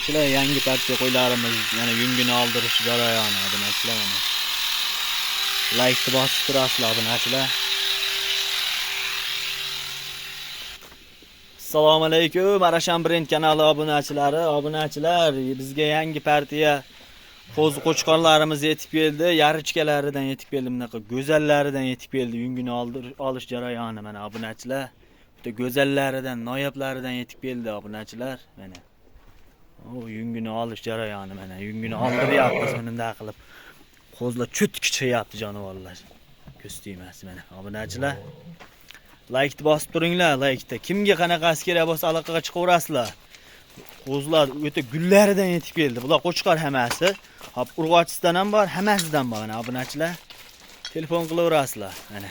Obunachilar, yangi partiya qo'ylarimiz yana yungini oldirish jarayoni obunachilar mana. Laykni bosib turasizlar obunachilar. Assalomu alaykum Arashan Brend kanali obunachilari, obunachilar, bizga yangi partiya qo'zi qo'chqorlarimiz yetib keldi, yarichkalaridan yetib keldi, bunaqa go'zallaridan yetib keldi. Yungini olish jarayoni mana obunachilar. Bitta go'zallaridan, noyoblaridan yetib keldi obunachilar mana. O yungini olish jarayoni mana, yungini oldiryapmiz bunday qilib. Qo'zlar cho'tki chiqyapti jonivorlar. Ko'z tegmas mana obunachilar. Laykni bosib turinglar, laykda. Kimga qanaqasi kerak bo'lsa aloqaga chiqaverasizlar. Qo'zlar o'ta gullaridan yetib keldi. Bular qo'chqor hammasi. Hop, urg'ochisidan ham bor, hammasidan bor mana obunachilar. Telefon qilaverasizlar. Mana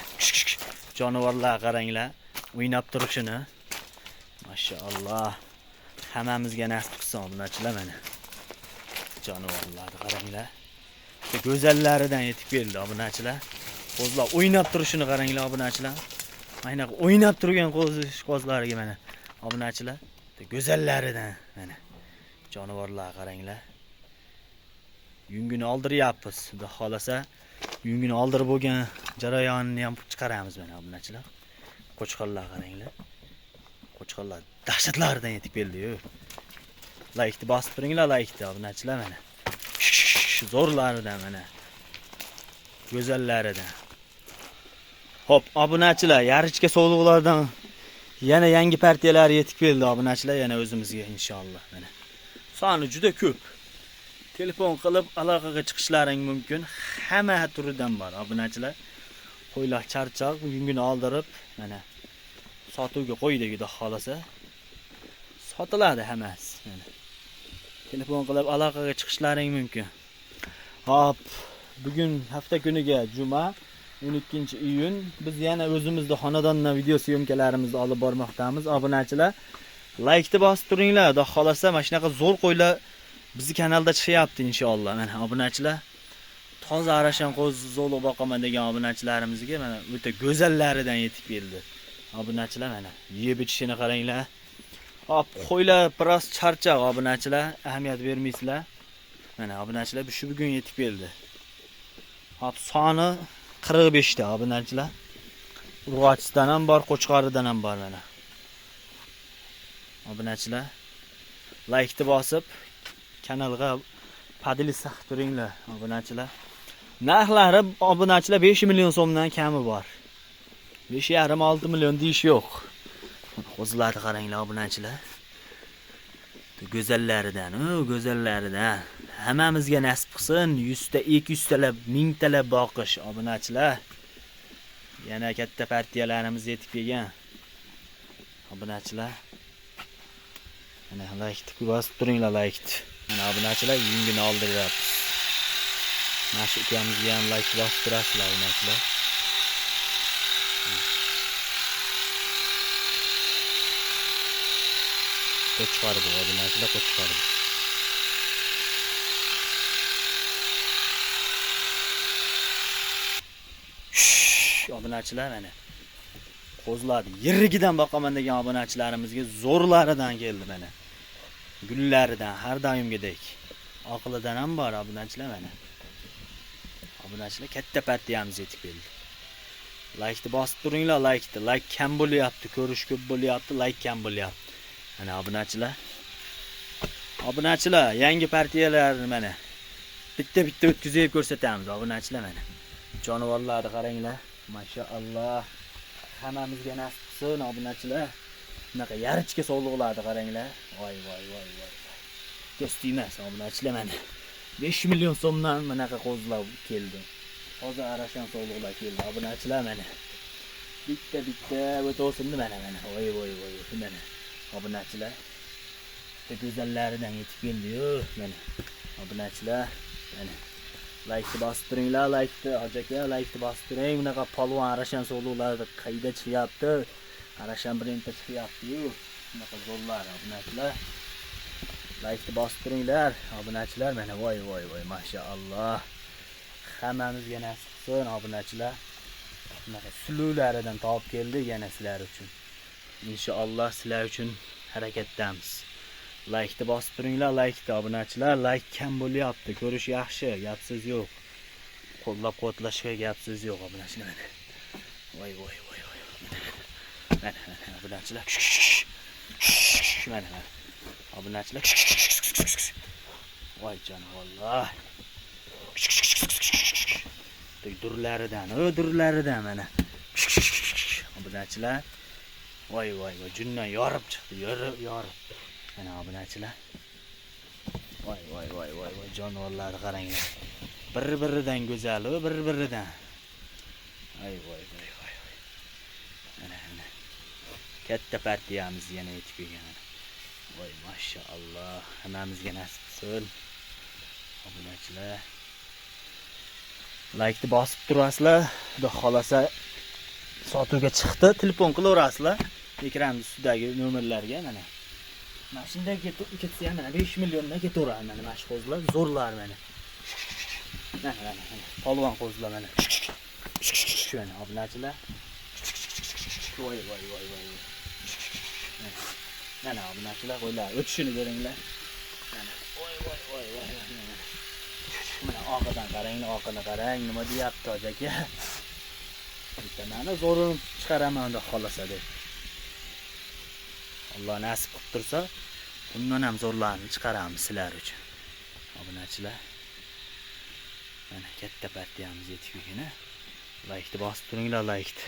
jonivorlar qaranglar, o'ynab turishini. Mashalloh. Hammamizga nasib qilsin obunachilar mana. Jonivorlarni qaranglar. Go'zallaridan yetib keldi obunachilar. Qo'zlar o'ynab turishini qaranglar obunachilar. Mana o'ynab turgan qo'zlariga mana obunachilar, go'zallaridan mana jonivorlar qaranglar. Yungini oldiryapmiz. Xudo xolasa yungini oldirib bo'lgan jarayonini ham chiqaramiz mana obunachilar. Qo'chqorlar qaranglar. Qo'chqorlar dahshatlaridan yetib keldi-yu. Laykni bosib turinglar, laykni obunachilar mana. Zo'rlaridan mana. Go'zallaridan. Hop, obunachilar, yarichka sovliqlardan yana yangi partiyalar yetib keldi obunachilar, yana o'zimizga inshaalloh mana. Soni juda ko'p. Telefon qilib aloqaga chiqishlaring mumkin. Hamma turidan bor obunachilar. Qo'ylar charchoq, yungini oldirib mana sotuvga qo'ydik, xudo xolasa. Sotiladi hammasi mana. Telefon qilib aloqaga chiqishlaring mumkin. Hop, bugun hafta kuniga juma 12 iyun biz yana o'zimizda xonadondan video syomkalarimizni olib bormoqdamiz obunachilar. Laykni bosib turinglar, xudo xolasa mana shunaqa zo'r qo'ylar bizni kanalda chiqyapti inshaalloh. Mana obunachilar, toza Arashan qo'zi zo'liq boqaman degan obunachilarimizga mana o'ta go'zallaridan yetib keldi. Obunachilar mana yeb ichishini qaranglar. Hop, qo'ylar biroz charchoq obunachilar, ahamiyat bermaysizlar. Mana obunachilar shu bugun yetib keldi. Hop, soni 45 ta obunachilar. Urg'ochisidan ham bor, qo'chqoridan ham bor mana. Obunachilar, laykni bosib kanalga поделиться qilib turinglar obunachilar. Narxlari obunachilar 5 million so'mdan kami bor. 5,5-6 million deyish yo'q. Qo'zilarni qaranglar obunachilar. Go'zallaridan, go'zallaridan. Hammamizga nasib qilsin 100 ta, 200 talab, 1000 talab boqish obunachilar. Yana katta partiyalarimiz yetib kelgan. Obunachilar. Mana laykni bosib turinglar, laykni. Mana obunachilar yungini oldiryapmiz. Mana shu ukamizga ham layk bosib turasizlar obunachilar. Qo'chqor bu obunachilar, qo'chqor. Obunachilar mana qo'zlarni yirigidan boqaman degan obunachilarimizga zo'rlaridan keldi mana. Gullaridan har doimgidek. Oqilidan ham bor obunachilar mana. Obunachilar katta partiyamiz yetib keldi. Laykni bosib turinglar, laykni. Layk kam bo'lyapti, ko'rish ko'p bo'lyapti, layk kam bo'lyapti. Mana obunachilar. Obunachilar, yangi partiyalarni mana bitta-bitta o'tkazib ko'rsatamiz obunachilar mana. Jonivorlarni qaranglar. Mashalloh. Hammamizga nasib qilsin obunachilar. Bunaqa yarichka sovliqlarni qaranglar. Voy voy voy voy. Ko'z tegmas obunachilar mana. 5 million so'mdan bunaqa qo'zlar keldi. Hozir Arashan sovliqlar keldi obunachilar mana. Bitta-bitta o'tolsindi mana mana. Voy voy voy mana. Obunachilar. Go'zallaridan yetib keldi-yu mana. Obunachilar mana. Laykni bosib turinglar, laykni, hoji aka, laykni bosib turing. Bunaqa polvon Arashan sovliqlari qayda chiqyapti? Arashan brendda chiqyapti-yu. Bunaqa zo'rlar obunachilar. Laykni bosib turinglar, obunachilar mana voy voy voy, mashalloh. Hammamizga nasib qilsin obunachilar. Bunaqa suluvlaridan topib keldik yana sizlar uchun. Inshaalloh sizlar uchun harakatdamiz. Laykni bosib turinglar, laykni obunachilar, layk kam bo'lyapti. Ko'rish yaxshi, gap so'z yo'q. Qo'llab-quvvatlashga gap so'z yo'q obunachilar. Voy voy voy voy. Mana mana obunachilar. Mana mana. Obunachilar. Voy jonivorlar. Durlaridan, o durlaridan mana. Obunachilar. Voy voy voy, jundan yorib chiqdi, yorib yorib. Mana obunachilar. Voy voy voy voy voy, jonivorlarni qaranglar. Bir-biridan go'zal, bir-biridan. Voy voy voy voy. Mana mana. Katta partiyamiz yana yetib kelgan mana. Voy mashalloh, hammamizga nasib qilsin. Obunachilar. Laykni bosib turasizlar. Xudo xolasa sotuvga chiqdi, telefon qilaverasizlar. Ekran ustidagi nomerlarga mana. Mana shunday ketsa ham mana 5 milliondan ketaveradi mana mana shu qo'zilar, zo'rlar mana. Mana mana mana polvon qo'zilar mana. Mana obunachilar. Voy voy voy voy. Mana obunachilar, qo'ylar o'tishini ko'ringlar. Mana voy voy voy voy. Mana oqidan qarang, oqini qarang, nima deyapti hoji aka? Bitta mana zo'rini chiqaraman xudo xolasa deb. Alloh nasib qilib tursa, bundan ham zo'rlarni chiqaramiz sizlar uchun. Obunachilar. Mana katta partiyamiz yetib kelgan. Laykni bosib turinglar, laykni.